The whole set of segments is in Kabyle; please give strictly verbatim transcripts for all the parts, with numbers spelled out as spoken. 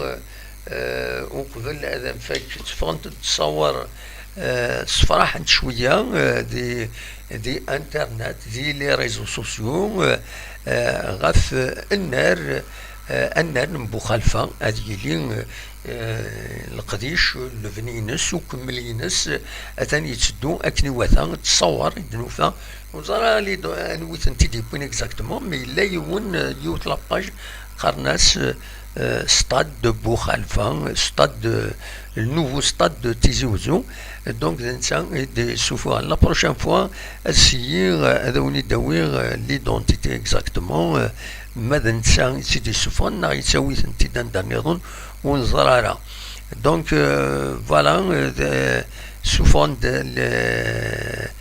eh, uqbel ad nfak, tteffɣent-d ttṣawer, eh, ssefraḥent cwiya, eh, di, di internet, di les réseaux sociaux, eh, eh, ɣef, eh, annar, eh, annar n Buxalfa, ad yili, eh, leqdic, lebni-ines, ukemmel-ines, atan yetteddu akken iwata, ttṣawer i d-nufa, ur ẓer anwi tent-id-yewwin exactement, mais yella yiwen, eh, yiwet la page, qqaren-as, eh, Stade de Buxalfa, Stade de, le nouveau Stade de Tizi Ouzou. Donc, d netta i d-yessufɣen. La prochaine fois, ad syiɣ, eh, ad awen-id-awiɣ, eh, l'identité exactement, eh, ma d netta i tt-id-yessufɣen, neɣ yettawi-tent-id anda nniḍen, ur neẓri ara. Donc, eh, voilà, eh, d-, ssufɣen-d le,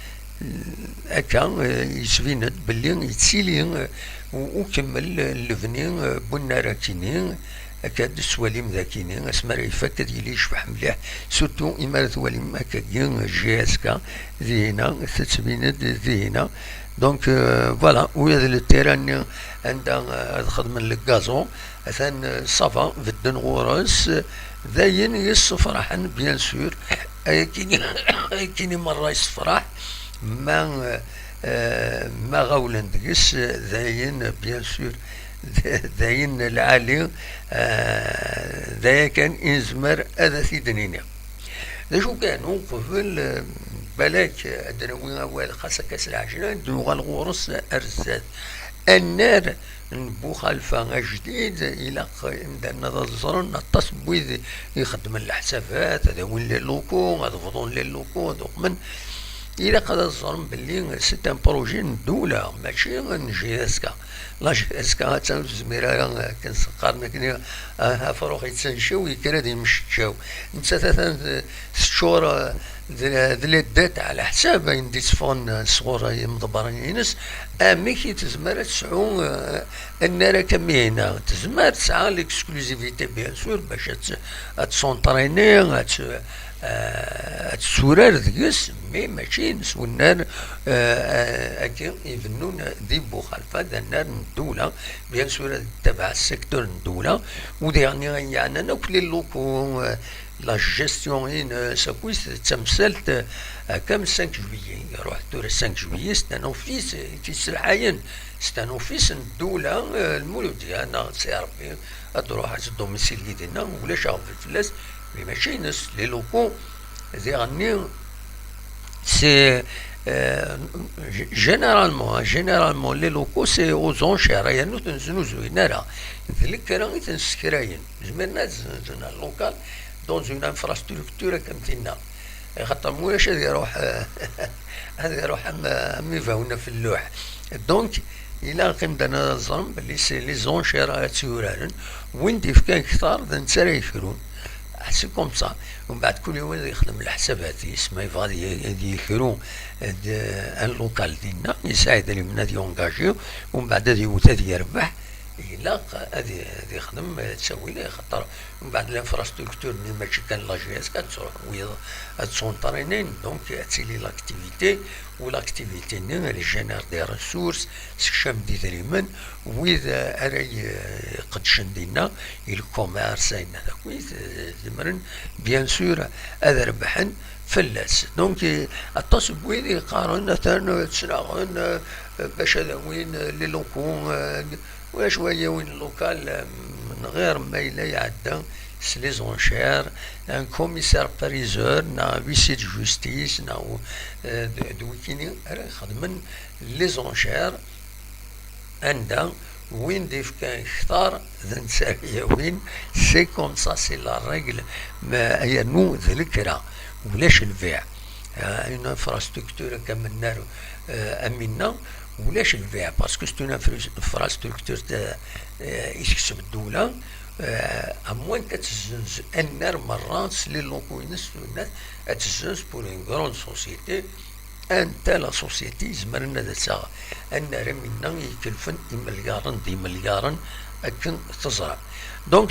akka, eh, yettbin-d belli yettili, eh, u-, ukemmel, eh, lebni, eh, n unnar akini, akka d-tettwalim d akini, asmi ara ifak ad yili yecbeḥ mliḥ, surtout imi ara twalim akkagi, eh, J S K, dihina, tettbin-d dihina. Donc, eh, voilà, ula d le terrain-nni anda, eh, ad xedmen le gazon, atan, eh, ça va, bedden ɣur-s, eh, d ayen yessefraḥen, bien sûr, akken, akken i merra yessefraḥ, ma, eh, ma ɣawlen deg-s, eh, d ayen, bien sûr, d, d ayen lɛali, eh, d aya kan i nezmer ad t-id-nini. D acu kan, uqbel, eh, balak ad d-nawi awal, xas akka s lɛejla, ad d-nuɣal ɣur-s ar zdat. Annar n Buxalfa ajdid, ilaq imdanen ad ẓren, aṭas n wid ixeddmen leḥsabat, ad awin les locaux, ad bḍun les locaux, ad uqmen. Ilaq ad ẓren belli c'est un projet n ddula, mačči n J S K. La J S K attan ur tezmir ara, akken s-qqaren akkenni, ah, afrux yettancew, yekker ad yemmecčaw. Nettat atan t-, teččur, ah, d, d les dettes ɛla ḥsab ayen d-itteffɣen sɣur yimḍebbren-ines. Amek i tezmer ad tesɛu, ah, annar akka am ihi-nni? Tezmer, tesɛa l'exclusivité, bien sûr, bac ad t-, ad t-s'entraîner, ad t-, ah, ad tetturar deg-s, mais mačči ines. Unnar, ah, ah, agi ibennun di Buxalfa d annar n ddula, bien sûr, ad ittabaɛ secteur n ddula, u diɣenni ayen yeɛnan akk les locaux, ah, la gestion-ines, akkit d tamsalt, ah, akka am cinq juillet. Iruḥ tura cinq juillet, c'est un office i t-yesselḥayen, c'est un office n ddula, ah, Lmuludya neɣ si Rebbi, ad d-ruḥ ad domicilier dinna, ulac aɣbel fell-as, mais mačči ines, les locaux, diɣenni, c'est, euh, g-, généralement, hein, généralement, les locaux, c'est aux enchères, yernu ur ten-znuzuyen ara. D lekra i ten-ssekrayen. Zemren ad zzenzen un local dans une infrastructure, akka am tinna. Axaṭer ma ulac, ad iruḥ, ad iruḥ am, am ibawen ɣef lluḥ. Donc, ilaq imdanen ad ẓren belli c'est les enchères ara tt-yuraren, win d-ifkan kter d netta ara yekrun. C'est comme ça. Umbeɛd kul yiwen ad yexdem leḥsabat-is, ma yebɣa ad y-, ad yekru, ad, un local dinna, yesɛa idrimen ad yungaji, umbeɛd ad yewwet ad yerbeḥ, ilaq ad y-, ad yexdem, eh, ttawil, axaṭer umbeɛd l'infrastructure-nni mačči kan la J S K ad ttruḥ wiyaḍ ad ttunṭrinin, donc ad tili l'activité, u l'activité-nni elle génère des ressources, sekcam-d idrimen, wid, eh, ara y-, iqeddcen dinna, i le commerce, ayen akk, eh, zemren, bien sûr, ad rebḥen fell-as. Donc, eh, aṭas n wid yeqqaren, atan, eh, ttnaɣen, eh, bac ad awin, eh, les locaux, eh, ulac waya win local, eh, n ɣir ma yella iɛedda s les enchères, un commissaire priseur, neɣ huissier de justice, neɣ, eh, d, d wikini ara ixedmen les enchères, anda win d-ifkan kter d netta ara yawin, c'est comme ça, c'est la règle, ma, yernu d lekra, ulac lbiɛ. Ah, une infrastructure akka mennar, eh, am inna, ulac lbiɛ, parce que c'est une infra-, infrastructure, eh, i tekseb ddula, eh, à moins ad tezzenz annar merra s les locaux-ines, tunat ad tezzenz pour une grande société, anta la société izemren ad taɣ annar am inna ikelfen imelyaṛen d imelyaṛen akken teẓram. Donc,